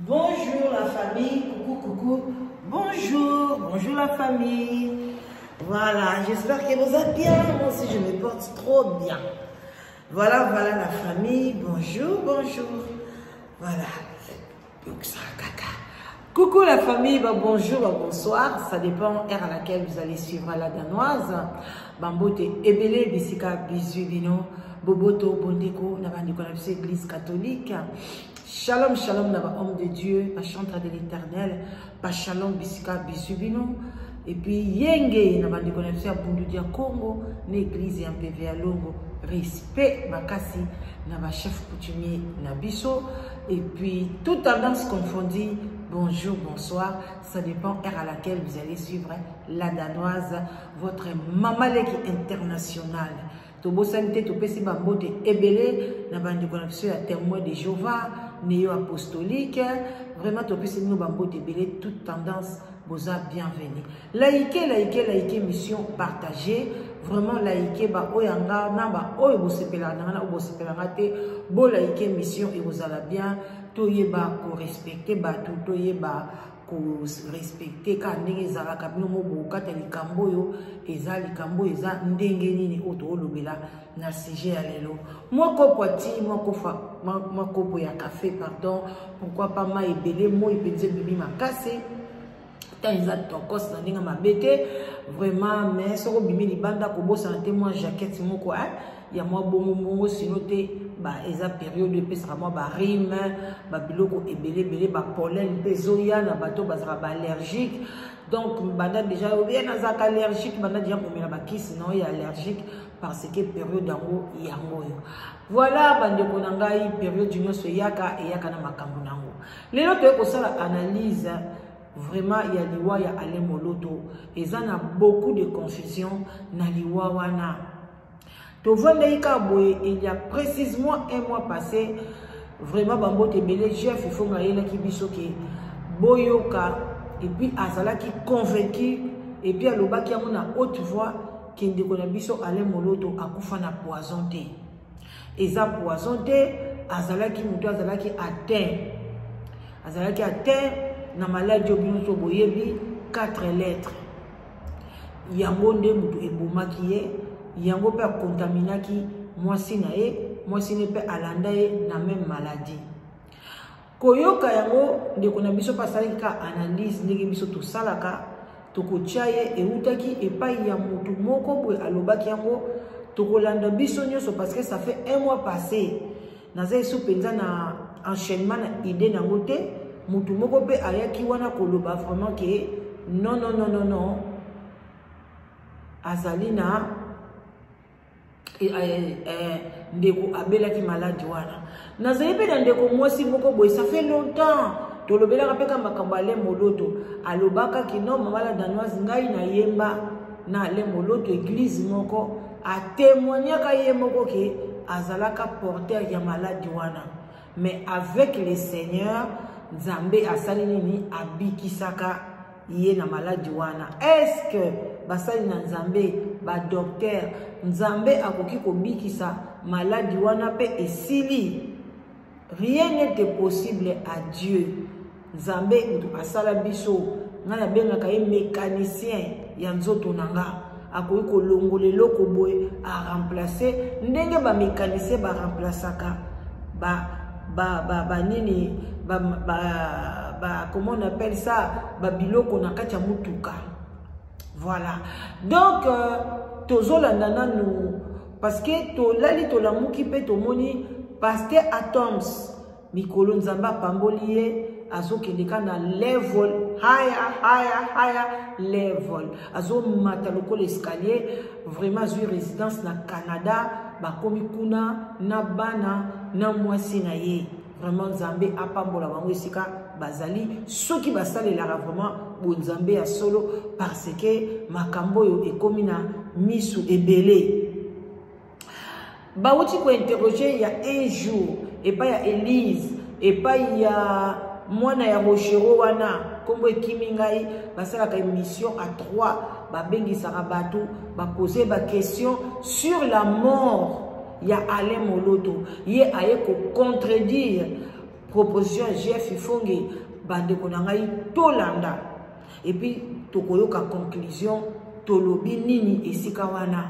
Bonjour la famille, coucou coucou. Bonjour, bonjour la famille. Voilà, j'espère que vous êtes bien. Moi aussi, je me porte trop bien. Voilà, voilà la famille. Bonjour, bonjour. Voilà. Coucou la famille, bah, bonjour, bah, bonsoir. Ça dépend heure à laquelle vous allez suivre la danoise. Bambote ebele bisika bisous bino. Boboto bondeko na bandeko na biso église catholique. Shalom shalom na ba homme de Dieu, ba chantre de l'Éternel, ba shalom bisika bisous bino. Et puis yenge na bandeko na biso ya Bundu dia Congo na église ya MPV ya Longo. Respect makasi na ba chef coutumier na biso et puis toute tendance confondue bonjour bonsoir ça dépend heure à laquelle vous allez suivre la danoise votre mamaleki internationale tobosani te topesi bambote ebele na bandeko na biso ya témoin de jéhovah neo apostolique vraiment topesi bino bambote ebele toute tendance boza bienvenue Like like like mission partager vraiment like ba oyo ya nga na ba oyo bosepelaka na nga na oyo bosepelaka nga te bo like mission ekozala bien toyeba korespecte bato toyeba korespecte kaka ndenge ezalaka bino mo bokata likambo oyo eza likambo oyo eza ndenge nini oyo tokolobela na sujet ya lelo mwa kopo ya ti mwa kopo ya cafe pardon pourquoi pas mai ebele moi mpenza ebimi makasi temps eza tokos na ndenge mabe te vraiment mais soki obimi libanda kobosana te mwa jaquette moko eh, ya mwa bongo bongo sino te ba eza periode epesaka mwa barime babiloko ebele ebele bapollen mpe ezoya na bato bazalaka baallergique donc banda déjà oye nazalaka allergique banda déjà komela bakisi na oyo ya allergique parce que periode yango yango oyo voilà bandeko na ngai periode nyonso eyaka eyaka na makambo na yango lelo toye kosala analyse vraiment ya liwa ya Alain Moloto eza na beaucoup de confusion na liwa wana tovandaki kaka boye il y a précisément un mois passé vraiment bambote ebele jeff ifonga ayelaki biso ke boyoka epuis azalaki convaincu epuis alobaki yango na haute voix ke ndeko na biso Alain Moloto akufa na poison te eza poison te azalaki moto azalaki atteint azalaki atteint na maladi oyo bino so boyebi 4 lettres yango nde moto ebomaki ye yango mpe akontaminaki mwasi na ye mwasi ne mpe alanda ye na meme maladie Koyoka yango ndeko na biso mpe asalaki kaka analyse ndenge biso tosalaka tokotya ye eutaki epai ya motu moko boye alobaki yango tokolanda biso nyonso parce que ça fait un mois passé naza esu mpenza na enchaînement na idée na yango te motu moko mpe ayaki wana koloba vraiment ke non non non non non azali na Eh, eh, ndeko abelaki maladi wana nazali mpe na ndeko mwasi moko boye ça fait longtemps tolobelaka mpe ka makambo alain moloto alobaka kino mama la danoise ngai nayemba na alain moloto eglise moko atemoignaka ye moko ke azalaka porteur ya maladi wana mais avec le seigneur nzambe asali nini abikisaka ye na maladi wana est-ce que basali na nzambe badoktere nzambe akoki kobikisa maladi wana mpe esili rien n'est possible à dieu nzambe moto asala biso ngai nabengaka ye mécanicien ya nzoto na nga akoki kolongola eloko boye aremplace ndenge bamécanicien baremplasaka ba, ba, ba, ba nini ba, ba, ba, comment on appelle ça babiloko na kati ya motuka voilà donc euh, tozolanda nanu parce que tolali tolamuki mpe tomoni pasteur atoms mikolo nzambe apamboli ye azokende ka na level higher higher higher level azomata lokola escalier vraiment azwi résidence na canada bakomi kuna na bana na mwasi na ye vraiment nzambe apambola bango esika bazali soki basalelaka vraiment bonzambe ya solo parce que makambo oyo ekomi na misu ebele bawuti kointerroge ya un jour epai ya elise epai ya mwana ya rochero wana nkombo ekimi ngai basalaka émission à 3 babengisaka bato bapose baquestion sur la mort ya alain moloto ye aye kocontredire. Proposition ya JF Ifonge, bandeko na ngai tolanda et puis tokoyoka conclusion tolobi nini esika wana,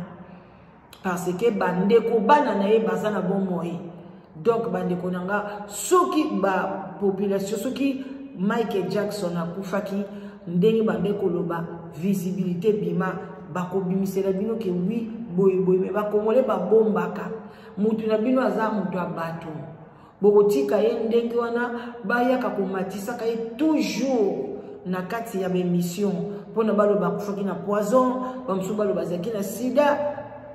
parce que bandeko bana na ye baza na bomoi. Donc bandeko na nga, soki ba population, soki Michael Jackson akufaki ndenge bande koloba visibilité bima, bakobimisela bino ke oui boye boye, me bakongole babombaka mutu na bino aza mutu ya bato, bokotika ye ndenge wana, bayaka komatisaka ye toujours na kati ya baémission mpona baloba akufaki na poison, bamosusu baloba azalaki na sida.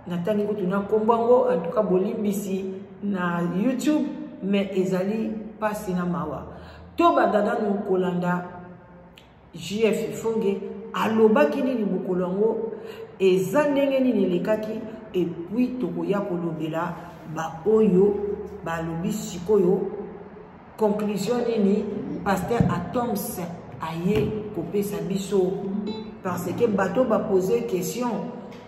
Natangi kutu na nkombo yango, en tout cas bolimbisi na YouTube, mais ezali mpasi na mawa. Tobanda nanu kolanda JF Ifonge alobaki nini mokolo yango, eza ndenge nini elekaki, et puis tokoya kolobela baoyo balobi sikoyo conclusion nini pasteur Atoms aye kopesa biso, parce que bato bapose question,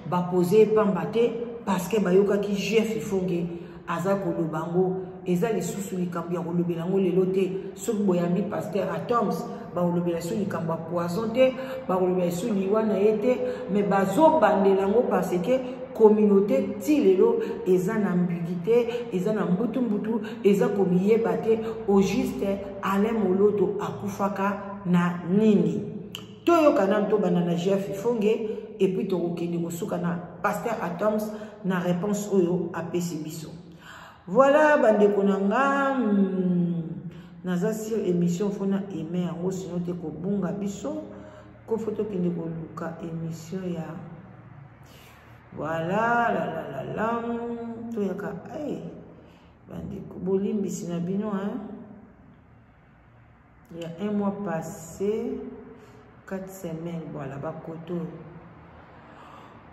bapose pamba te, parce que bayokaki JF Ifonge aza koloba yango. Eza lisusu likambo ya kolobela yango lelo te. Soki boyambi pasteur Atoms, bakolobela so likambo ya poison te, bakolobela so liwa na ye te, mais bazobandela yango parce que communauté ti lelo eza na ambiguïté, eza na mbutu-mbutu, eza komiyeba te au juste Alain Moloto akufaka na nini. Toyoka nanu, tobanda na JF Ifonge et puis tokokende kosuka na pasteur Atoms na réponse oyo apesi biso. Voilà bandeko na nga, naza sur émission, faut na aimer yango, sinon te kobunga biso ko faut tokende koluka émission ya voilà la la la la toyaka. Ay bandeko, bolimbisi na bino hein. Il y a un mois passé, 4 semaines, voilà bakoto.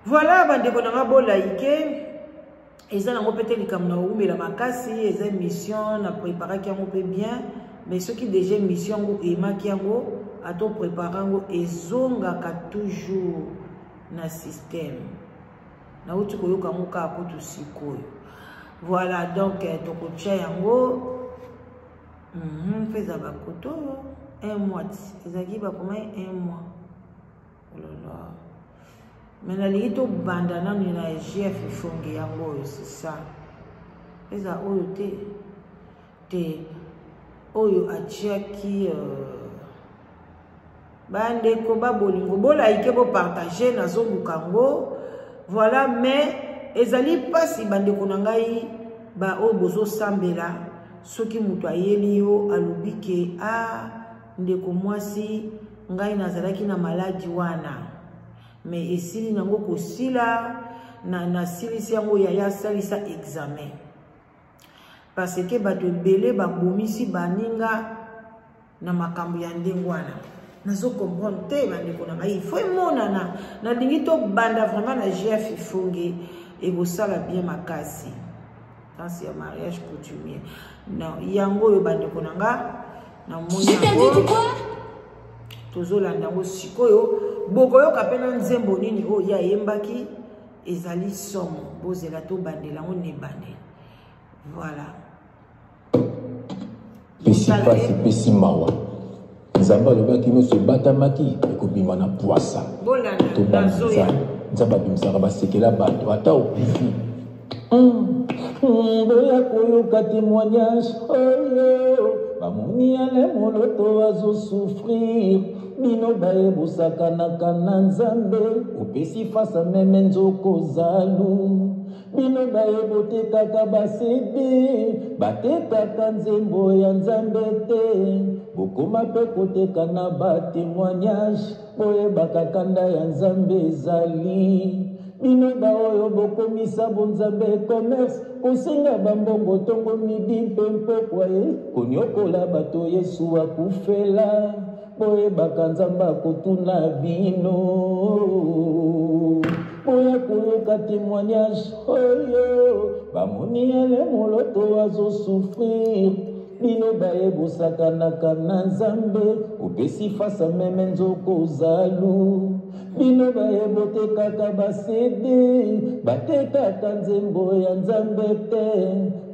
Voilà bandeko na nga, bolaike eza nango mpe te likambo na koumela makasi. Eza émission na préparaki yango mpe bien, mais soki déjà émission yango emaki yango, ato prépare yango, ezongaka toujours na système. Nauti koyoka yango kaka kutu sikoyo. Voilà, donc tokotia yango mpe eza bakoto oyo un mois ezalaki, bakomai un mois. Olala, mais nalingi tobanda nanu na JF Ifonge yango oyo, c'est ça, eza oyo te te oyo atiaki. Bandeko babolingo, bolaike, bopartage, nazoluka yango. Voilà, mais ezali mpasi bandeko na ngai baoyo bozosambela. Soki moto ayeli yo, alobi ke a ndeko mwasi, ngai nazalaki na maladi wana, mais esili nango kosila, na nasilisi yango, yaya asalisa examen, parce que bato ebele babomisi baninga na makambo ya ndenge wana. Nazocomprendre te bandeko na ngai, faut emonana. Nalingi tobanda vraiment na JF Ifonge, ekosala bien makasi. Danse ya mariage coutumier, non, yango oyo bandeko na nga, namoni yango, tozolanda yango sikoyo. Bokoyoka mpe na nzembo nini oyo ye ayembaki, ezali somo. Bozela, tobandela yango na ebandeli. Voilà. Pesi mpasi, pesi mawa. Nzambe alobaki nyonso ebatamaki ekobima na pwasa. Tobanga Nzambe. Nzambe abimisaka basekela bato ata okufi. Boya koyoka témoignage oyo bamoni Alain Moloto azosouffrir. Bino bayebosakanaka na Nzambe, opesi fasa meme nzoko zalu. Bino bayebotekaka baCD, batekaka nzembo ya Nzambe te, bokoma mpe koteka na batémoignage. Boyebaka kanda ya Nzambe ezali. Bino baoyo bokomisa bonzambe commerce, kosenga bambongo ntongo, midi mpe mpokwa ye, konyokola bato Yesu akufela, boyebaka Nzambe akotuna bino. Boya koyoka témoignage oyo bamoni Alain Moloto azosouffrir. Bino bayebosakanaka na Nzambe, opesi fasa meme nzoko zalu. Bino baye botekaka ba CD, batekaka nzembo ya Nzambe te,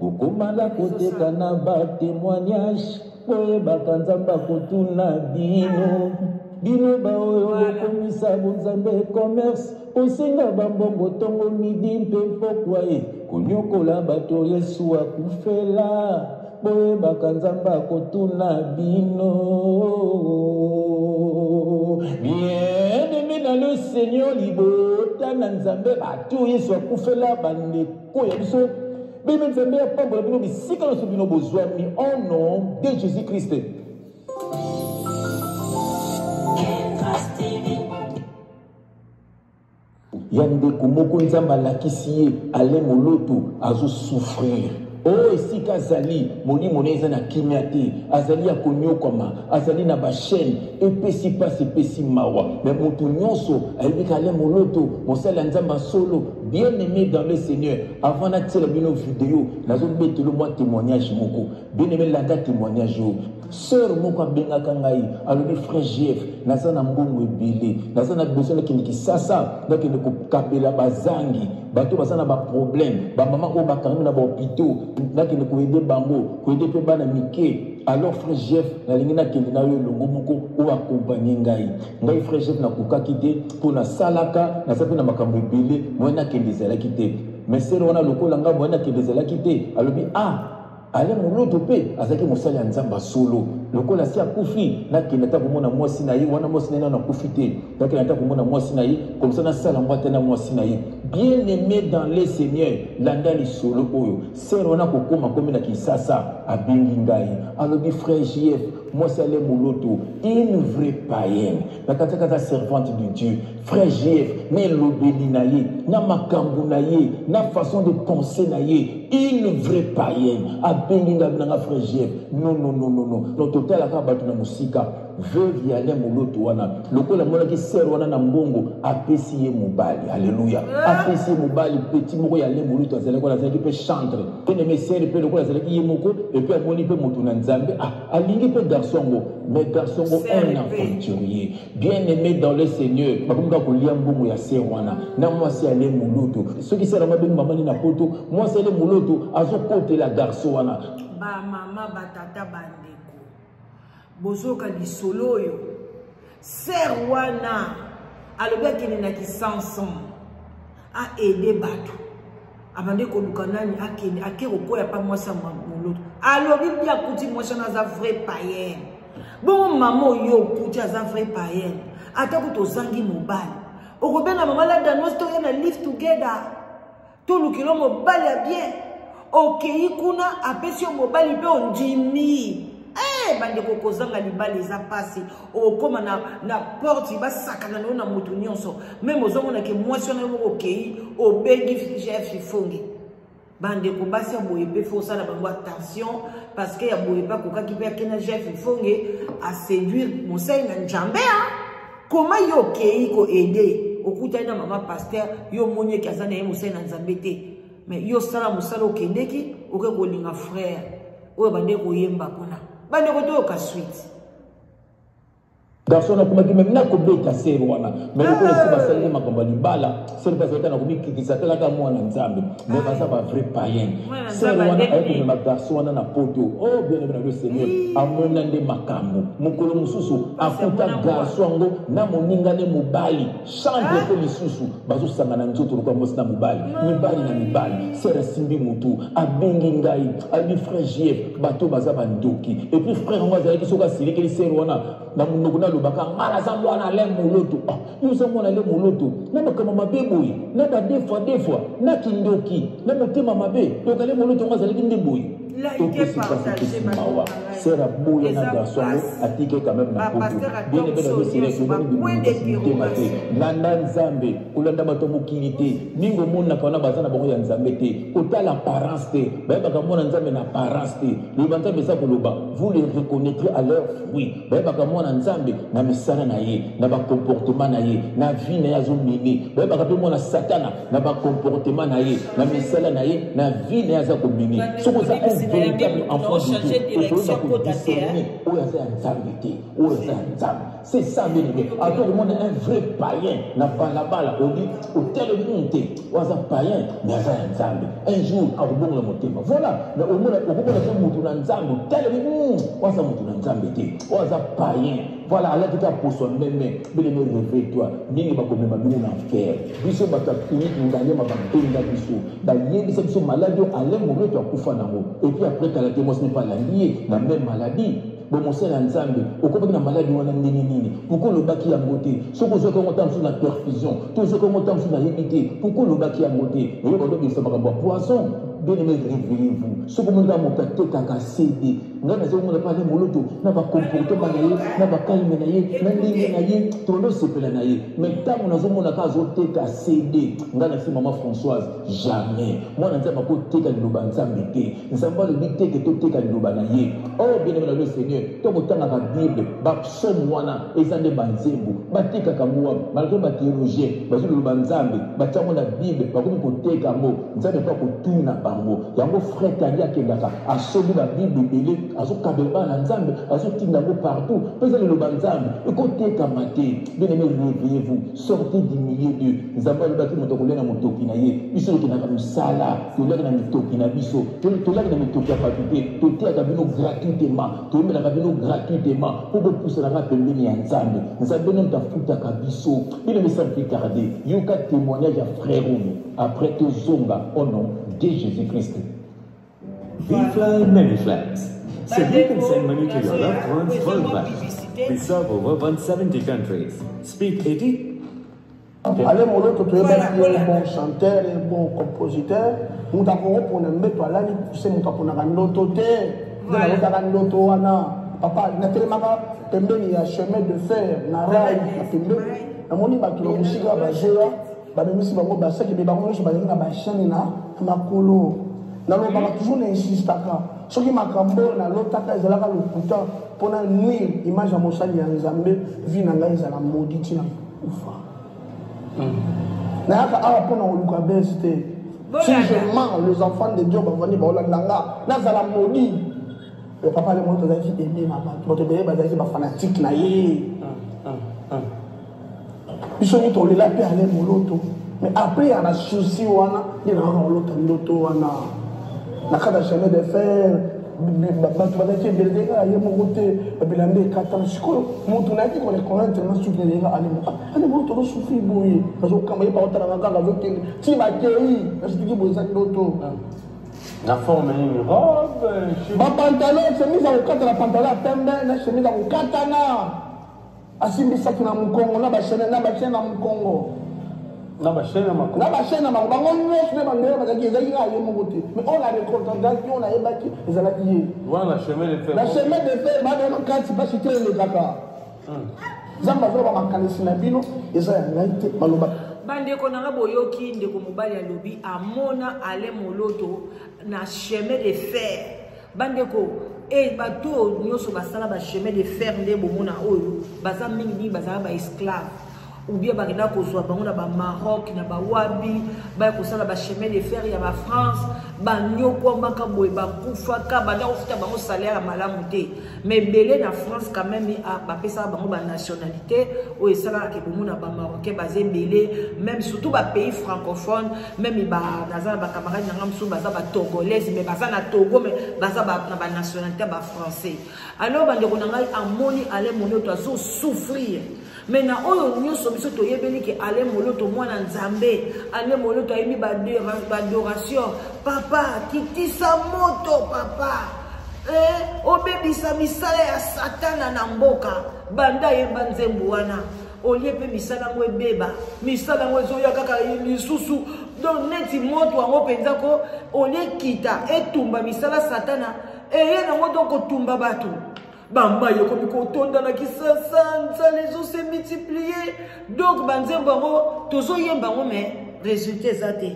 bokomala koteka na ba témoignage, boyebaka Nzambe akotuna bino. Bino baoyo bokomisa bonzambe commerce, kosenga bambongo tongo midi mpe mpokwa ye, konyokola bato Yesu akufela. Boyebaka Nzambe akotuna bino. Bien-aimé dans le Seigneur, libota na Nzambe, bato Yesu akufela, bandeko ya biso, bebe Nzambe apambola bino bisika nyonso bino bozwami au nom de Jésus-Christ. Ya ndeko moko Nzambe alakisi ye Alain Moloto azo souffrir. Oh, esika azali molimo na ye eza na kimia te, azali ya konyokwama, azali na ba chaîne, epesi pasi, epesi mawa. Mais moto nyonso ayebi ka Alain Moloto mosali ya Nzambe ya solo, bien aimé dans le Seigneur. Avant natiela bino video, nazobetelo mwa témoignage moko. Bien aimé, landa témoignage oyo. Sœur moko abengaka ngai, alobi frère JF, naza na mbongo ebele, naza na besoin nakende Kisasa, nakende kokabela bazangi, bato baza na ba problème, ba mama oyo bakangami na ba hôpitaux, nakende koyede bango, koyede mpe bana mike. Alors frère JF, nalingi nakende na yo elongo moko oyo accompagner ngai. Ngai frère JF nakokaki te mpo nasalaka, naza mpe na makambo ebele, moyen nakende ezalaki te. Mais sœur wana lokola ngai moyen nakende ezalaki te, alobi ah Alain Moloto mpe azalaki mosali ya Nzambe ya solo. Lokola asi akufi, nakende ata komona mwasi na ye, wana mwasi na ye nano akufi te. Nakende ata komona mwasi na ye, comme ça nasala yango ata na mwasi na ye. Bien aimé dans le Seigneur, landa lisolo oyo. Sœur wana kokoma komi na Kinshasa, abengi ngai. Alobi frère JF, mwasi Alain Moloto, une vraie païenne. Na kati aza servante de Dieu. Frère JF, na elobeli na ye, na makambo na ye, na façon de penser na ye, une vraie païenne. Abengi nga na nga frère JF. Non non non non non. Non totala kaka bato na mosika. Veuve ya Alain Moloto wana, lokola amonaki sœur wana na mbongo, apesi ye mobali. Alléluia. Apesi ye mobali petit moko ya Alain Moloto azalaki wana, azalaki pe chantre. Bien aimé sœur pe lokola azalaki ye moko, et puis amoni pe moto na Nzambe, ah, alingi pe garçon yango, mais garçon yango un aventurier. Bien aimé dans le Seigneur, bakomi kaka kolia mbongo ya sœur wana na mwasi ya Alain Moloto. Soki sœur yango abengi mama ni na poto, mwasi ya Alain Moloto azokotela garçon wana. Ba mama, ba tata, ba ndeko, bozoka lisolo oyo. Sœur wana alobi akende na kisanson a aider bato, abandi koluka nani akende, ake kokwea pa mwasi ya Moloto. Alobi bi akuti mwasi wana aza vrai païenne. Bongo mama oyo okuti aza vrai païenne, ata kutu ozangi mobali, okobenga mama la danoise toya na live together, tolukela mobali ya bien. Okei kuna apesi yo mobali mpe ondimi. Bandeko, kozanga libala eza pasi. Okoma na porte basakana na yo na moto nyonso. Meme ozomona ke mwasi wana yo moko okei obengi chef Ifonge. Bandeko basi ya boye mpe faut osala bango attention, parce que ya boye mpe akokaki mpe akenda chef Ifonge a séduire mosali na Nzambe. Koma yo okei ko aider, okutani na mama pasteur, yo omoni eke aza na ye mosali na Nzambe te. Mais yo sala mosala okendeki, oke kolinga frère oyo bande koyemba kuna. Bandeko toyoka suite. Garçon akomaki meme na kobeta sœur wana, mais lokola esi basaleli makambo ya libala, sœur mpe azalaki na komikitisa, atalaka mwana Nzambe, mais baza ba vrai païen. Sœur wana aye komema garçon wana na poto. Oh bien aimé na le Seigneur, amona nde makambo. Mokolo mosusu akuta garçon yango na moninga ne mobali chambre mpe lisusu bazosangana nzoto lokola mwasi na mobali, mibali na mibali. Sœur asimbi motu, abengi ngai, alobi frère JF, bato baza bandoki. Et puis frère yango azalaki soki asilikeli sœur wana na monoko nalobaka ngai naza mwana Alain Moloto. Ah, yo oza mwana Alain Moloto na makambo mabe boye, na ba deux fois deux fois, na kindoki, na motema mabe. Donc Alain Moloto yango azalaki nde boye. Topesi pasi, topesi mawa. Sœur aboya na garçon yango, atiki quand même na poto. Bien aimé dans le Seigneur, tozali bimisi mitema te. Landa Nzambe, kolanda bato ya mokili te. Mingi omonaka wana baza na bango ya Nzambe te. Kotala apparence te. Bayebaka mwana Nzambe na apparence te. Liloba Nzambe eza koloba, vous les reconnaîtrez à leurs fruits. Bayebaka mwana Nzambe na misala na ye, na bacomportement na ye, na vie na ye azomene. Bayebaka mpe mwana Satana na bacomportement na ye, na misala na ye, na vie na ye aza komene. Soki oza un véritable enfant de Dieu, okoyeba kodiscerne oyo aza ya Nzambe te, oyo aza ya Nzambe. C'est ça, bien aimé. Ata okomona un vrai païen na balabala, odi otelemi nini te, oyo aza païen mais aza ya Nzambe. Un jour akobongola motema. Voilà, mais omona okomona mpe motu na Nzambe otelemi, oyo aza motu na Nzambe te, oyo aza païen. Voilà, alati kaka poso ya meme. Bien aimé, réveille-toi. Mingi bakomema bino na enfer. Biso bato ya clinique Ngaliema babenga biso, bayebisa biso maladi oyo Alain Moloto akufa nango. Et puis après kala te mwasi mpe alandi ye na même maladie. Bon, mosali ya Nzambe, okomaki na maladi wana ndenge nini? Pourquoi olobaki yango te? Soki ozwaki yango ntango mosusu na perfusion, to ozwaki yango ntango mosusu nayebi te, pourquoi olobaki yango te? Oyo balobisa makambo ya poison. Bien aimé, réveillez-vous. Soki omoni kaka moto atekaka CD, ngai naza komona mpe Alain Moloto na bacomportement na ye, na bakalme na ye, na ndenge na ye, tobanda osepela na ye. Mais ntango nazomona kaka azoteka CD, ngai nasi mama Françoise, jamais mwana Nzambe akoteka liloba Nzambe te. Nzambe alobi te ke toteka liloba na ye. Oh bien aimé dans le Seigneur, ntango otangaka Bible, ba psaume wana eza nde ba nzembo. Batekaka yango wapi? Malgré ba théologiens bazwi liloba Nzambe, batia yango na Bible, bakomi koteka yango. Nzambe mpe akotuna bango. Yango frère Tandi akendaka, asombi ba Bible ebele, azokabela bana na Nzambe, azotinda yango partout. Mpe eza liloba Nzambe, ekotekama te. Bien aimé, réveillez-vous, sortez du milieu d'eux. Nzambe alobaki moto akolia na motoki na ye. Biso tokendaka mosala, toliaka na mitoki na biso, toliaka na mitoki ya bato te. Toteyaka bino gratuitement, toyembelaka bino gratuitement mpo bopusanaka pembeni ya Nzambe. Nzambe nde moto afutaka biso. Bien aimé, sans plus tarder, yoka témoignage ya frère oyo, après tozonga au nom de Jésus-Christ. We fly many flags, so you can send money to your loved ones worldwide. We serve over 170 countries, speak 80. Alain Moloto toyebaki ye bon chanteur et bon compositeur. Moto akokopona mbeto alali kuse, moto aponaka ndoto te. Nde nalotaka ndoto wana papa, natelemaka pembeni ya chemin de fer na rail na pembeni, namoni bato na mosika bazoya, bamemisi bango basaki, me bango nyonso bazali na bachaine na makolo. Nalobaka toujours, na insistaka, soki makambo oyo nalotaka ezalaka lokuta mpona nuire image ya mosali ya Nzambe, vie na ngai ezala maudit ntina kufa. Nayaka awa mpona koluka bese te. Si je mens, les enfants de Dieu bavandi baolanda nga, nazala maudit. Le papa Le Moto azalaki aimé na bato, bato ebele bazalaki bafanatike na ye. Biso nini tolela mpe Ale Moloto, mais après ya basusi wana nde nayaka kolota ndoto wana na kati ya chemin de fer. Bato bazalaki ebele te, kaka ye moko te, babilamba ekatana. Sikoyo moto nayaki koreconnaitre na suki nayeka Ale Moloto. Ale Moloto azosufri boye, azokamba ye, baotalaka kaka, azokende ti bakei. Nasukiki boye, eza ndoto. Na forme nini? Robe? Bapantalon, chemise ya kokatana, pantalon ya pembe na chemise ya kokatana, asimbisaki na mokongo na bachaine, na bachaine na mokongo. Na bachaine na makolo. Na bachaine na makolo. Bango nyonso nde bandeko bazalaki, ezalaki kaka ye moko te, mais oyo na recontraki, oyo nayebaki, ezalaki ye. Wana na chemin de fer. Na chemin de fer, badana kati mpasi te, elekaka. Nzambe azoloba, makanisi na bino eza ya ngai te, baloba. Bandeko na nga, boyoki ndeko mobali alobi amona Alain Moloto na chemin de fer. Bandeko e, bato oyo nyonso basala ba chemin de fer nde bomona oyo baza mingi mingi bazala ba esclave, ou bien bakenda kozwa bango na bamaroc, na bawabi, baya kosala bachemin de fer ya bafrance, banyokwamaka boye, bakufaka, banda kofuta bango salaire ya malamu te. Mais ebele na France quand même bapesaka bango banationalité oyo esalaka ke bomona bamarocain baza ebele, même surtout bapays francophone. Même naza na bacamarade na nga mosusu baza batogolaise, mais baza na Togo, mais baza na banationalité ya bafrançais. Alors bandeko na ngai, amoni Alain Moloto azosouffrir, mais na oyo nyonso biso toyebeli ke Alain Moloto mwana Nzambe. Alain Moloto ayembi baadoration: "Papa, kitisa moto, papa, obebisa misala ya Satana na mboka." Banda ayemba nzembo wana, olie mpe misala yango ebeba, misala yango ezoya kaka lisusu. Donc neti moto yango mpenza ko olie kita etumba misala Satana, eye nango donc kotumba bato. Bambai ekomi kotonda na Kisasa, nzala ezose multiplier. Donc banzembo yango tozoyemba yango, mais résultat eza te.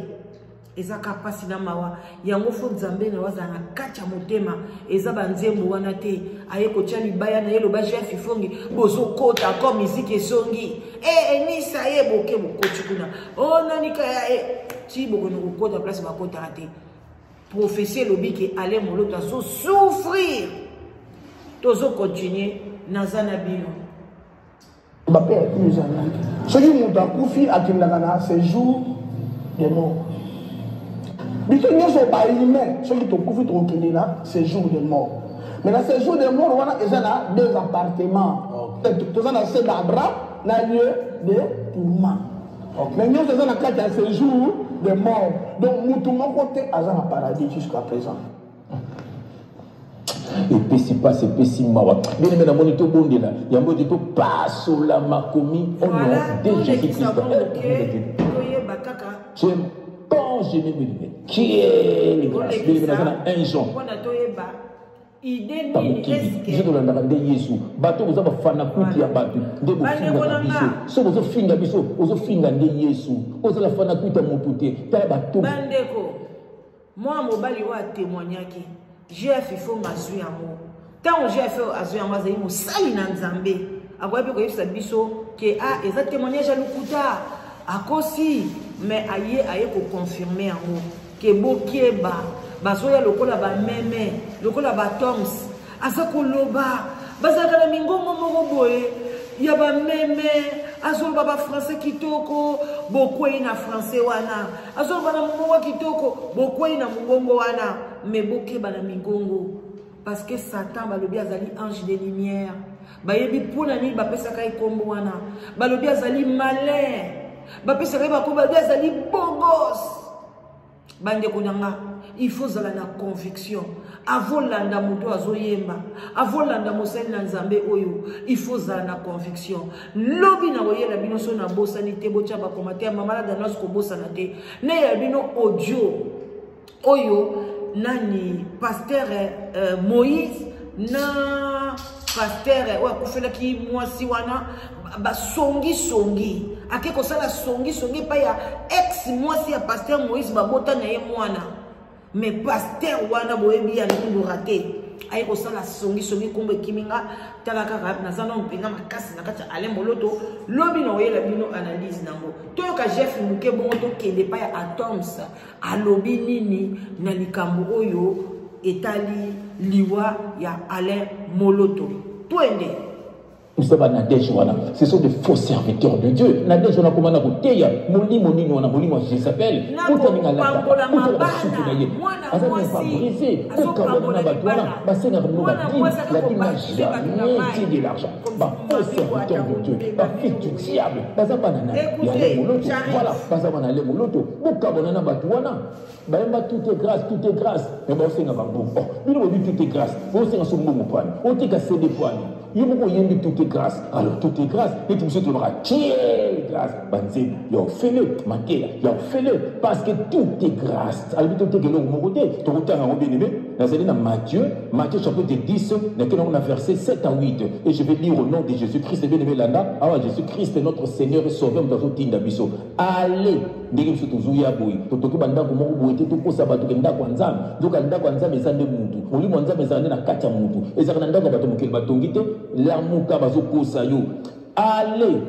Eza ka pasi na mawa. Yango fo Nzambe na waza na kati ya motema. Eza ba nzembo wana te. Aye kotia libaya na ye loba Jeff Ifonge. Bozo kota comme musique esongi. Eh, enisa ye boke bokoti kuna. Oh, nani ka ya eh. Ti bokono kokota place bakotaka te. Prophétie elobi ke Alain Moloto azo souffrir. Tozo continuer naza na bino. Bape ya kini ezalaki soki moto akufi akendaka na séjour de mort. Biso nyonso bahumain soki tokufi tokokende na séjour de mort. Mais na séjour de mort wana eza na deux appartements. Toza na se d'Abraham na lieu de tourment. Mais nyonso eza na kati ya séjour de mort. Donc motu moko te aza na paradis jusqu'à présent. Epesi mpasi, epesi mawa. Bien aimé, namoni tobondela yango ete topasola makomi au nom de Jésus Christ. J'aime quand je me dis quelle grâce. Bien aimé, naza na 1 Jean mokili biso tolandaka nde Yesu. Bato boza bafanakuti ya bato nde bofingaka biso. Soki bozofinga biso, ozofinga nde Yesu. Ozala fanakuti ya motu te. Tala bato. Bandeko, mwana mobali oyo atémoignaki, GF Ifonga azwi yango. Ntango GF azwi yango, azali mosali na Nzambe, akoki mpe koyebisa biso ke a eza témoignage ya lokuta, akosi. Mais aye koconfirme yango ke bokeba, bazoya lokola bameme, lokola batoms. Aza koloba, bazalaka na mingongo moko boye ya bameme. Azoloba bafrançais kitoko, bokwei na français wana. Azoloba na mongongo kitoko, bokwei na mongongo wana. Me bokeba na mingongo, parce que Satan, balobi azali ange de lumière. Bayebi mpona nini bapesaka ye nkombo wana. Balobi azali malin, bapesaka ye bakombo, balobi azali beau gosse. Bandeko na nga, il faut zala na conviction avolanda moto azoyemba, avolanda mosali na Nzambe oyo. Il faut zala na conviction. Lobi na koyela bino, so nabosani te, botya bacommentaire. Mama la Danoise, kobosana te neyela bino audio oyo nani, pasteur Moïse na pasteur oyo akufelaki mwasi wana, basongisongi. Ake kosala songisongi epai ya ex mwasi ya pasteur Moïse, babota na ye mwana. Mais pasteur wana, boyebi ya ndundura te, aye kosala songisongi, nkombo ekimi nga. Tala kaka, naza nano mpenza makasi na kati ya Alain Moloto. Lobi na oyela bino analyse nango. Toyoka Jeff moke, bongo tokende epai ya Atoms, alobi nini na likambo oyo etali liwa ya Alain Moloto. Twende. Biso ba Nadege wana, ce sont des faux serviteurs de Dieu. Nadege wana koma na koteya molimo nini wana, molimo ya Jezabel. Kutaninga lata, kutala basuki na ye aza même pas brisé. Kokabwana na bato wana basengaka bino badime. La dime n'a jamais été de l'argent. Ba faux serviteurs de Dieu, ba fils du diable, baza bana na ya Alain Moloto. Voilà, baza bana Alain Moloto. Bokabwana na bato wana bayemba tout est grâce, tout est grâce, mais baosenga bambongo. Oh, bino bobi tout est grâce, bosenga so mbongo pwani, otika cd pwani, yo moko oyembi tout est grâce. Alors tout est grâce, neti biso tolobaka quelle grâce, banzembo ya ofele, mateya ya ofele, parce que tout est grâce. Alobi toteka eloko moko te. Tokotanga yango, bien aimé. Nazali na Matthieu, Matthieu chapitre 10, nakei nango na verset 7 à 8, et je vais lire au nom de Jésus Christ. Bien aimé, landa awa. Jésus Christ notre Seigneur et Sauveur moto azotinda biso. Ale ndenge biso tozoya boye, totoki bandako moko boye te, tokosa bato ke ndako ya Nzambe. Nzoka ndako ya Nzambe eza nde mutu. Molimo ya Nzambe ezala nde na kati ya mutu, ezalaka na ndako ya bato mokili batongi te. Lamuka, bazokosa yo. Allez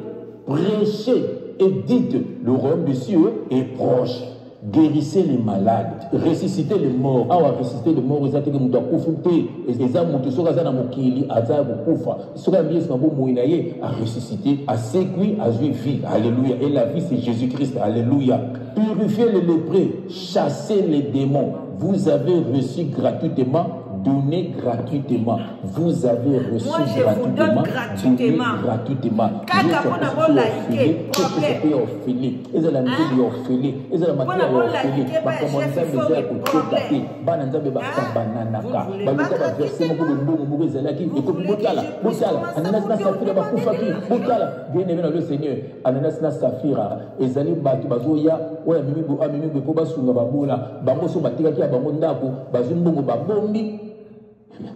prêchez et dites: le royaume des cieux est proche. Guérissez les malades, ressuscitez les morts. Awa ressusciter les morts eza teke moto akufi te. Eza moto soki aza na mokili, aza ya kokufa, soki ayambi Yesu na bomoi na ye, aressuscité, asekwi, azwi vie. Alléluia! Et la vie, c'est Jésus Christ. Alléluia! Purifiez les lépreux, chassez les démons. Vous avez reçu gratuitement, donnez gratuitement. Vous avez reçu Moi, je vous donne gratuitement, gratuitement. donnez gratuitement. Kaka mpona bolaike, problème. Ya ofele, ezala nzembo ya ofele, ezala Mpona mateya ya ofele, bolaike, ba makambo ya chef Nzambe eza ya Ifonge, kotoka te. problème. Bana Nzambe Vous bakabananaka, voulez baluka pas baverse moko, bombongo moko ezalaki Vous ekomi. voulez que Botala, je puisse botala commencer à Ananas na vous Safira bakufaki. Botala, bien aimé dans le Seigneur, Ananas na Safira ezali bato bazoya oyo amemi boye mpo basunga babola. Bango so batikaki ya bango ndako, bazwi mbongo, babombi,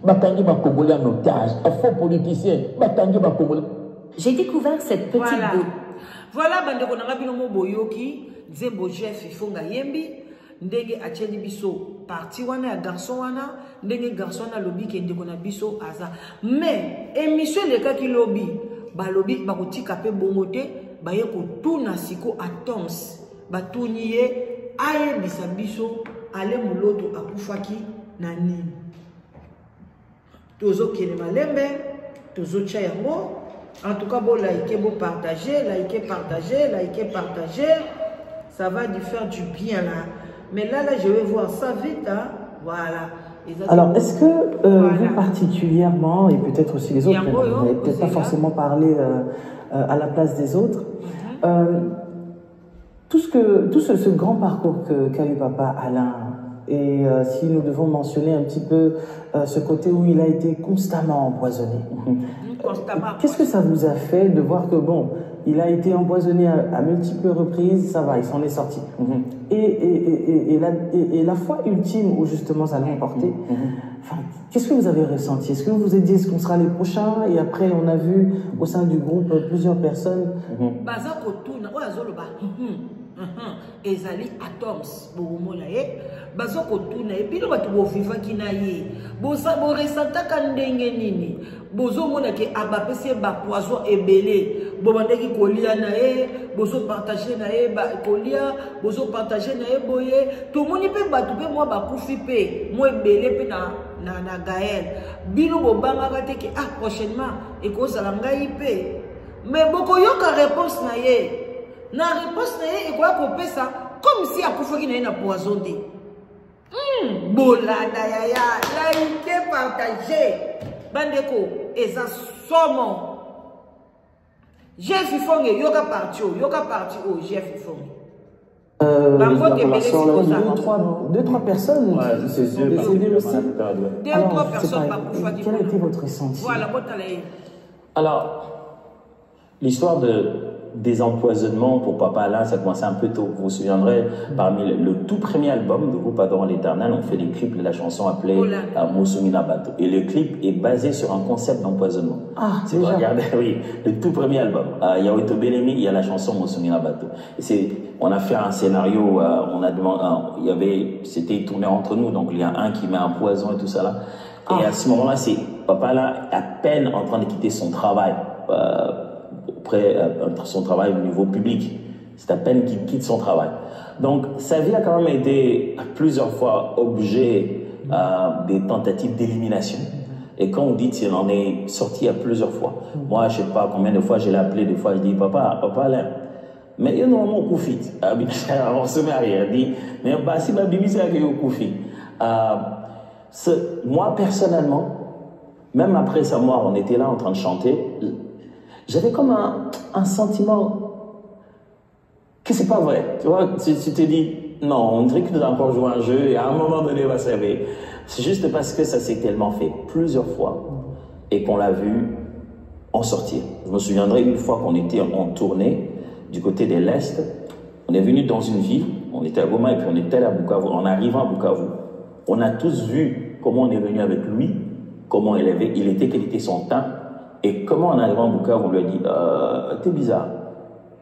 bakangi bakongolais en otage. Faux politicien, bakangi bakongolais. J'ai découvert cette petite Voilà. beauté. Voilà, bandeko na nga, bino mo boyoki nzembo Jeff Ifonga yembi. Ndenge atieli biso partie wana ya garçon wana, ndenge garçon wana alobi ke ndeko na biso aza. Mais émission elekaki lobi, balobi bakotika pe bongo te, baye kotuna siko Atoms, batuni ye ayebisa biso Ale Moloto akufaki na nini. Tozokende malembe, tozotia yango. En tout cas, bo liker, bo partager, liker, partager, liker, partager. Ça va lui faire du bien là. Mais là, là, je vais voir ça vite. Hein. Voilà. Alors, est-ce que voilà. Vous particulièrement, et peut-être aussi les autres, vous n'avez peut-être pas forcément parlé à la place des autres, tout ce grand parcours qu'a eu papa Alain, et si nous devons mentionner un petit peu ce côté où il a été constamment empoisonné, qu'est-ce que ça vous a fait de voir que, bon, il a été empoisonné à multiples reprises, ça va, il s'en est sorti. Et la fois ultime où justement ça l'a emporté, enfin, qu'est-ce que vous avez ressenti? Est-ce que vous vous êtes dit, est-ce qu'on sera les prochains? Et après, on a vu au sein du groupe plusieurs personnes. Ezali Atoms bokomona ye bazokotuna ye bino bato bovivaki na ye boresantaka ndenge nini bozomona ke abapesi ye bapoison ebele bobandaki kolia na ye bozopartage na ye kolia bozopartage na ye boye tomoni mpe bato mpe mwa bakufi mpe mwa ebele mpe na Gaël bino bobangaka te ke ah prochainement ekozala ngai mpe mais bokoyoka réponse na ye. Na réponse na ye ekoya kopesa comme si akufaki na ye na poison te. Bolanda yaya, like, partage. Bandeko, eza somo. Jeff Ifonge, yoka parti o, yoka parti o, Jeff Ifonge. Deux, trois personnes sont décédées aussi. Deux ou trois personnes. Quel a été votre ressenti? Voilà, alors, l'histoire des empoisonnements pour Papa Alain, ça commençait un peu tôt. Vous vous souviendrez, parmi le tout premier album de groupe Adorant l'Éternel, on fait les clips de la chanson appelée Mosumina Bato. Et le clip est basé sur un concept d'empoisonnement. Ah, si vous regardez, oui, le tout premier album. Il y a Oto Belemi, il y a la chanson Mosumina Bato. Et on a fait un scénario, on a demandé, il y avait, c'était tourné entre nous, donc il y a un qui met un poison et tout ça là. Et à ce moment-là, c'est Papa Alain à peine en train de quitter son travail. Son travail au niveau public. C'est à peine qu'il quitte son travail. Donc, sa vie a quand même été plusieurs fois objet des tentatives d'élimination. Et quand on dit qu'il en est sorti à plusieurs fois. Moi, je ne sais pas combien de fois je l'ai appelé, des fois je dis, papa, papa Alain, mais il y a normalement au Koufi. On se met à rire, il dit, mais bah, si ma bibi, c'est au Koufi. Moi, personnellement, même après sa mort, on était là en train de chanter. J'avais comme un sentiment que c'est pas vrai. Tu vois, tu te dis, non, on dirait que nous avons encore joué un jeu et à un moment donné, on va se réveiller. C'est juste parce que ça s'est tellement fait plusieurs fois et qu'on l'a vu en sortir. Je me souviendrai une fois qu'on était en tournée du côté de l'Est, on est venu dans une ville, on était à Goma et puis on était allé à Bukavu. En arrivant à Bukavu, on a tous vu comment on est venu avec lui, comment il avait, il était, quel était son teint. Et comment en arrivant à Bukavu, on lui a dit t'es bizarre.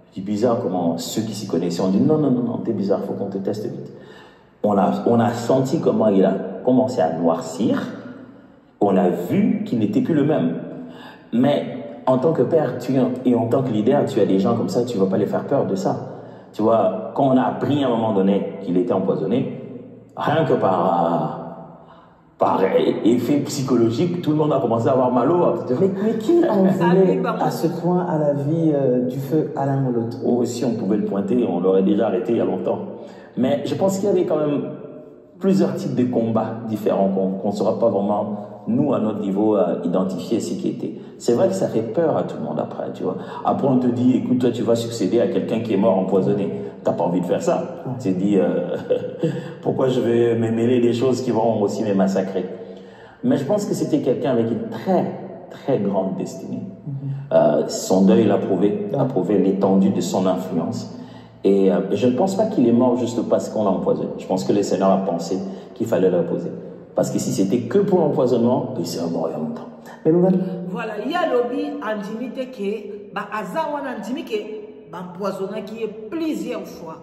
Je dis bizarre, comment ceux qui s'y connaissaient ont dit non, non, non, non, t'es bizarre, faut qu'on te teste vite. On a senti comment il a commencé à noircir. On a vu qu'il n'était plus le même. Mais en tant que père et en tant que leader, tu as des gens comme ça, tu ne vas pas les faire peur de ça. Tu vois, quand on a appris à un moment donné qu'il était empoisonné, rien que par effet psychologique, tout le monde a commencé à avoir mal au ventre. Mais qui en voulait à ce point à la vie du feu Alain Moloto? Oh, si on pouvait le pointer, on l'aurait déjà arrêté il y a longtemps. Mais je pense qu'il y avait quand même plusieurs types de combats différents qu'on ne saura pas vraiment, nous, à notre niveau, identifier ce qui était. C'est vrai que ça fait peur à tout le monde après, tu vois. Après, on te dit, écoute, toi, tu vas succéder à quelqu'un qui est mort empoisonné. T'as pas envie de faire ça. Tu te dis, pourquoi je vais me mêler des choses qui vont aussi me massacrer. Mais je pense que c'était quelqu'un avec une très, très grande destinée. Son deuil l'a prouvé, a prouvé l'étendue de son influence. Et je ne pense pas qu'il est mort juste parce qu'on l'a empoisonné. Je pense que le Seigneur a pensé qu'il fallait l'imposer. Parce que si c'était que pour l'empoisonnement, il serait mort il y a longtemps. Mais voilà, il y a lobby andimi te ke ba aza wana andimi ke ba empoisonnaki ye plusieurs fois.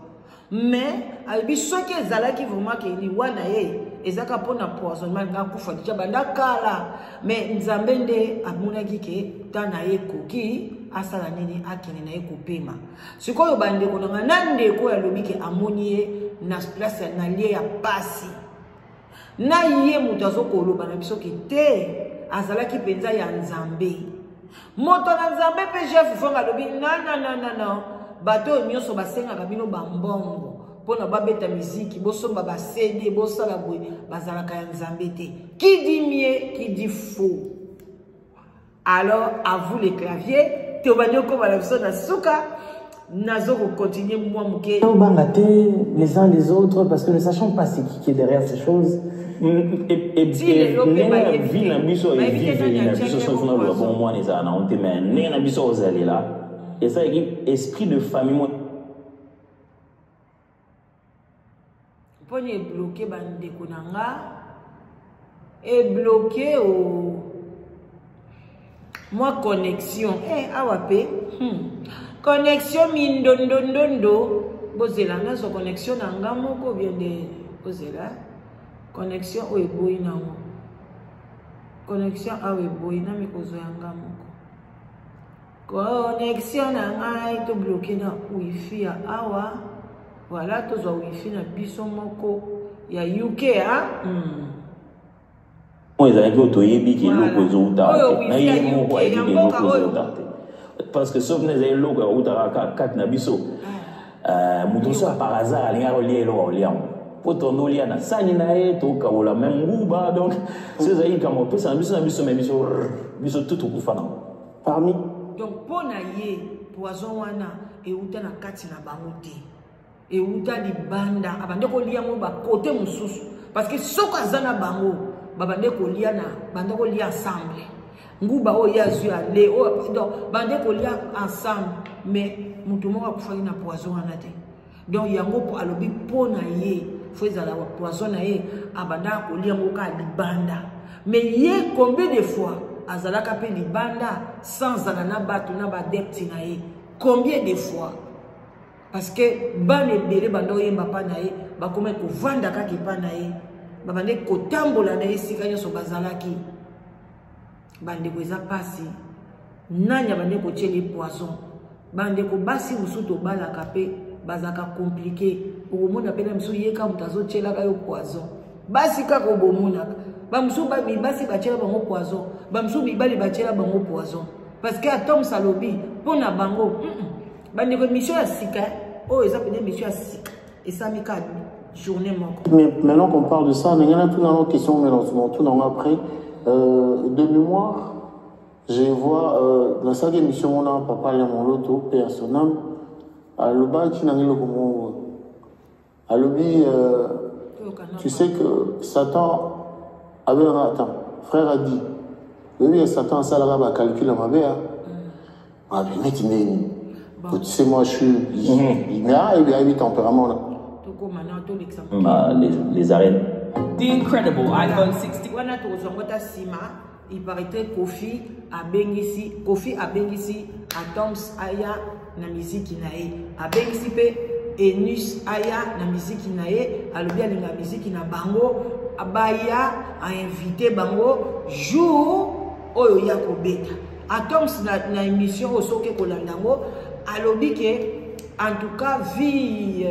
Mais alobi soki ezalaki vraiment ke liwa na ye ezaka mpona poisonnement, alinga akufa deja banda kala. Mais Nzambe nde amonaki ke temps na ye ekoki, asala nini, akende na ye kopema. Sikoyo bandeko na ngai, na ndeko oyo alobi ke amoni ye na place na lie ya pasi, na ye moto azokoloba na biso ke te, azalaki mpenza ya Nzambe, moto na Nzambe. Mpe Jeff Fong alobi nanananana, bato oyo nyonso basengaka bino bambongo mpona babeta miziki, bosomba ba CD, bosala boye, bazalaka ya Nzambe te. Qui dit mieux, qui dit faux? Alors à vous les claviers. Tobandi okoma na biso na suka, nazo kocontinue mwa moke. Obanga te les uns les autres, parce que ne sachons pas c'est qui qui est derrière ces choses. Ndenge vie na biso, eviveli na biso, soki funa loba bongo, mwana ezala nango te. Mais ndenge na biso ozalela, ezalaki esprit de famille mo. Mponi ebloke, bandeko na nga, ebloke o mwa connexion awa mpe Connexion mindondondondo. Bozela, nazwa connexion na nga moko bien nde. Bozela, connexion oyo eboyi nango, connexion awa eboyi nami kozwa ya nga moko connexion na ngai. Tobloke na wifi ya awa. Voilà, tozwa wifi na biso moko ya UK a. Oyo ezalaki oyo toyebi ke eloko ezowuta te, na ye moko ayebi ke eloko ezowuta te, parce que soki na ezali eloko ya kowutaka kaka kati na biso, moto mosusu par hasard alingaka kolia eloko, akolia yango mpo tondo olia na sani na ye, tokabola même nguba. Donc so ezalaki likambo opesa na biso na biso, mais biso tu tokufa nango. Parmi Donc mpo na ye, poison wana euta na kati na bango te, euta libanda. Abande kolia yango bakote mosusu, parce que soki aza na bango, babande kolia na bande kolia ensemble nguba oyo ye azwi ale oyo. Donc bande kolia ensemble, mais moto moko akufaki na poison wana te. Donc yango po alobi mpo na ye, fo ezala poison na ye, abandaka kolia yango kaka libanda. Mais ye, combien de fois azalaka mpe libanda sans zala na bato na baadepte na ye? Combien de fois? Parce que bana ebele banda oyemba mpa na ye, bakomaki kovanda kaka epa na ye, babandaki kotambola na ye esika nyonso bazalaki. Bandeko, eza mpasi. Nani abandeki kotiela poison? Bandeko basi mosusu tobalaka mpe bazalaka compliqué. Okomona mpe na misu ye kaka moto azotielaka yo poison. Basi kaka obomonaka, bamosusu basi batiela bango poison, bamosusu mibali batiela bango poison, parce que Atoms alobi mpo na bango. Bandeko, émission ya sika oyo eza pene, émission ya sika esami kaka journée moko. Mais maintenant qu'on parle de ça, mais il y en a tout dans question, mais tout dans après, de mémoire, je vois dans cette émission, on a papa Yamoloto, paix à son âme, alobaki na eloko moko, alobi tu sais que Satan abelaka, attends, frère a dit oyebi ya Satan asalaka bacalcul ya mabe a abi neti ndeni. Tu sais, moi je suis mais ayebi ayebi tempérament là. Tokóma na tolekisa. Les arènes. The incredible iPhone 16. Wana tokozwa ngo ta nsima. Il paraîtrait Kofi abengisi, Kofi abengisi Atoms aya na miziki na ye, abengisi mpe Enus aya na miziki na ye. Alobi alinga miziki na bango, baya, ainvite bango jour oyo ya kobeta. Atoms na émission oyo, soki kolanda yango, alobi ke en tout cas vie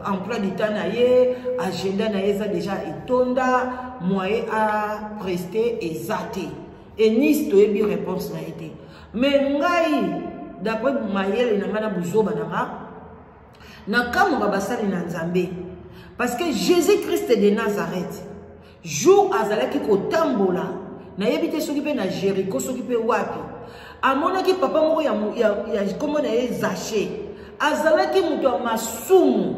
emploi du temps na ye, agenda na ye eza déjà etonda, moyen apreste eza te. Enis, toyebi réponse na ye te. Mais ngai, d'après mayele na ngai na buzoba na nga, nakamwaka basali na Nzambe, parce que Jésus Christ de Nazareth, jour azalaki kotambola, nayebi te soki mpe na Jéricho, soki mpe wapi, amonaki papa moko ya nkombo na ye Zache, azalaki moto ya masumu,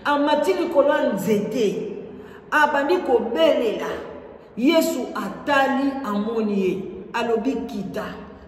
amati likolo ya nzete, abandi kobelela Yesu. Atali, amoni ye, alobi: "Kita,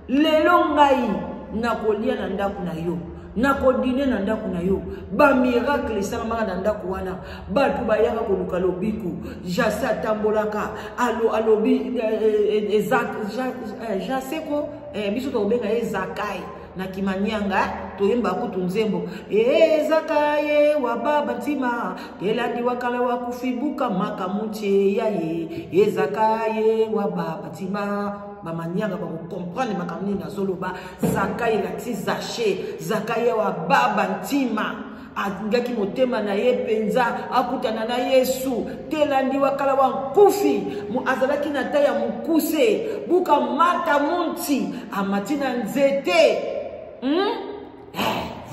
lelo ngai nakolia na ndako na yo." Nakodine na ndako na yo. Bamiracle esalamaka na ndako wana, bato bayaka koluka lobiko. Jase atambolaka, alo alobi eh, eh, eh, jase ko biso tokobenga ye Zakai na Kimanyanga, toyemba kutu nzembo ezakaye wa baba ntima telandi wakala wa kufibuka makamutie ya ye ezakaye wa baba ntima. Bamanyanga bakokomprendre makambo nini nazoloba. Zakai elakisi Zache, Zakai wa baba ntima alingaki motema na ye mpenza akutana na Yesu. Telandi wakala wa nkufi, azalaki na ta ya mokuse, buka mata munti amati na nzete.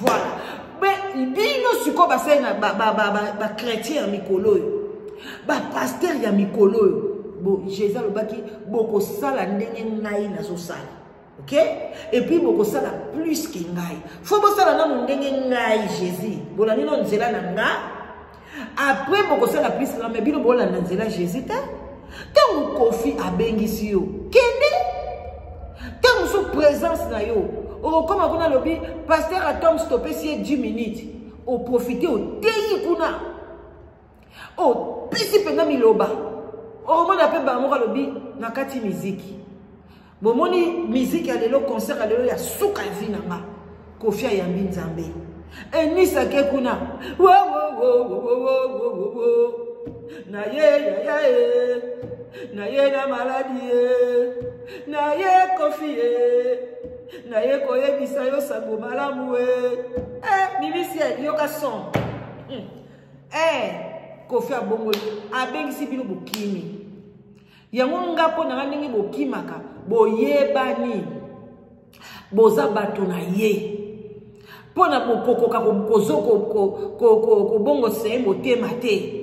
Voilà. Bino sikoyo basali na bachrétien ya mikolo oyo, bapasteur ya mikolo oyo, bo Jésus alobaki bokosala ndenge ngai nazosala, ok? Et puis bokosala plus ke ngai. Fo bosala nanu ndenge ngai Jésus, bolandi no nzela na nga, après bokosala plus nga. Me bino bolanda nzela Jésus te. Ntango Kofi abengisi yo, kende. Ntango mosusu présence na yo okokoma kuna, alobi pasteur Atoms, topesi ye 10 minutes, oprofite, oteyi kuna, opesi mpenza miloba. Okomona mpe bango moko alobi na kati miziki. Bomoni miziki ya lelo, concert ya lelo ya suka ya vi na nga, Kofi ayambi Nzambe, enisake kuna na ye yaya ye na ye na maladi ye na ye Kofi ye na ye koyebisa yo sango malamu e eh, mimisi yoka son. Eh, Kofi abongoli, abengisi bino, bokimi yango. Nga mpo na nga, ndenge bokimaka, boyebani, boza bato na ye mpo na bokokoka kobongosa ye motema te.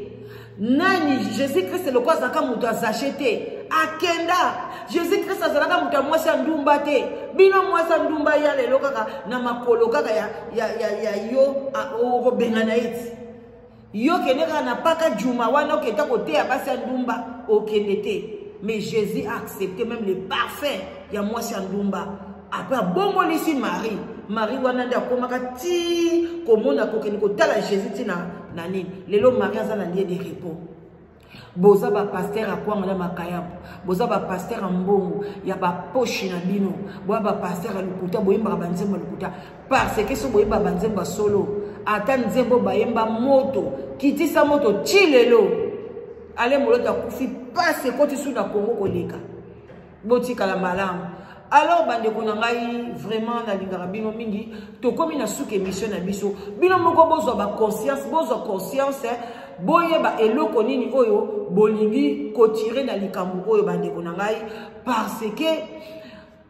Nani Jésus Christ lokola azalaka moto azache te, akenda. Jésus Christ azalaka moto ya mwasi ya ndumba te. Bino mwasi ya ndumba ya lelo kaka na makolo kaka ya, ya, ya, ya yo okobengana ye ti yo kende kaka na paka juma wana, okenda koteya basi ya ndumba, okende te. Mais Jésus a accepté même le parfait ya mwasi ya ndumba. Après abongolisi Marie. Marie wana nde akomaka ti komona kokende kotala Jésus ti na nini. Lelo Marie aza na lieu de repos. Boza bapasteur ya kwanga na makayabu, boza bapasteur ya mbongo ya bapoche na bino, boya bapasteur ya lokuta, boyembaka banzembo ya lokuta. Parce que so boyemba banzembo ya solo, ata nzembo bayemba moto kitisa moto ti lelo ale moloto akufi, pasi ekoti su na Kongo koleka. Botikala malamu. Alors bandeko na ngai, vraiment nalingaka bino mingi. Tokomi na suka émission na biso. Bino moko bozwa baconscience, bozwa conscience, boyeba eloko nini oyo bolingi kotire na likambo oyo, bandeko na ngai, parce que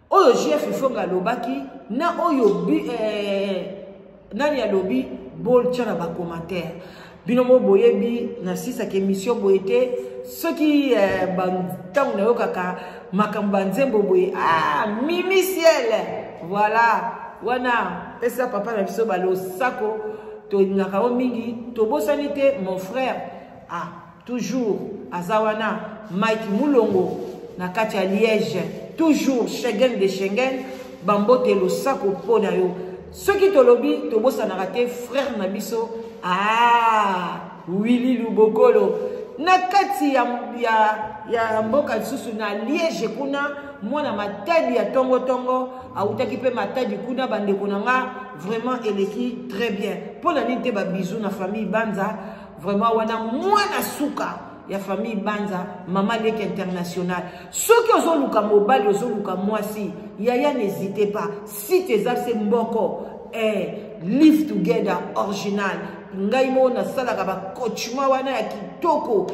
oyo Jeff Ifonga alobaki na oyo bi, nani alobi, boltia na bacommentaire. Bino mo boyebi nasisaka émission boye te. Soki ntango nayokaka makambo banzembo boye, ah, mimi ciel, voilà wana pesa papa na biso balosako, tolingaka yo mingi. Tobosani te mon frère, ah, toujours aza wana, Mike Mulongo na kati ya Liège, toujours Schengen de Schengen, bambote losako mpo na yo. Soki tolobi tobosanaka te frère na biso, ah, Willy Lubokolo na kati ya mboka lisusu na Liège kuna, mwana Matadi ya tongotongo, awutaki mpe Matadi kuna. Bandeko na nga, vraiment eleki très bien. Mpo na nini te? Babizu na famille Banza, vraiment wana mwana suka ya famille Banza, mama leki international. Soki ozoluka mobali, ozoluka mwasi, yaya, n'hésitez pas, site eza se mboko live together original. Ngai moko nasalaka bacoachement wana ya kitoko.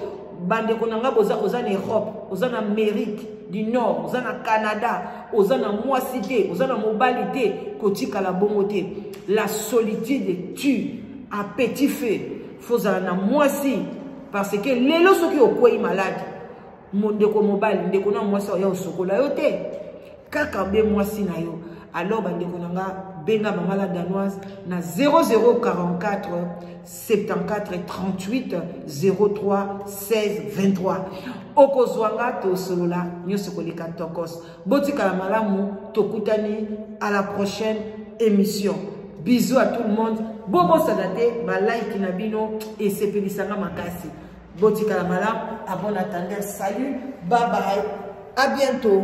Bandeko na ngai, boza, oza na Europe, oza na Amérique du Nord, oza na Canada, oza na mwasi te, oza na mobali te, kotikala bongo te. La solitude tue à petit feu. Fozala na mwasi, parce que lelo soki okwei malade, ndeko mobali, ndeko na mwasi oya osokola yo te, kaka be mwasi na yo. Alors bandeko na nga, benga mama la Danoise na 0044 74 38 03 16 23, okozwa nga, tosolola nyonso koleka tokos. Botikala malamu, tokutani à la prochaine émission. Bisous à tout le monde. Bobosana te ba like na bino esepelisanga makasi. Botikala malamu. À bon attendeur. Salut. Bye bye. À bientôt.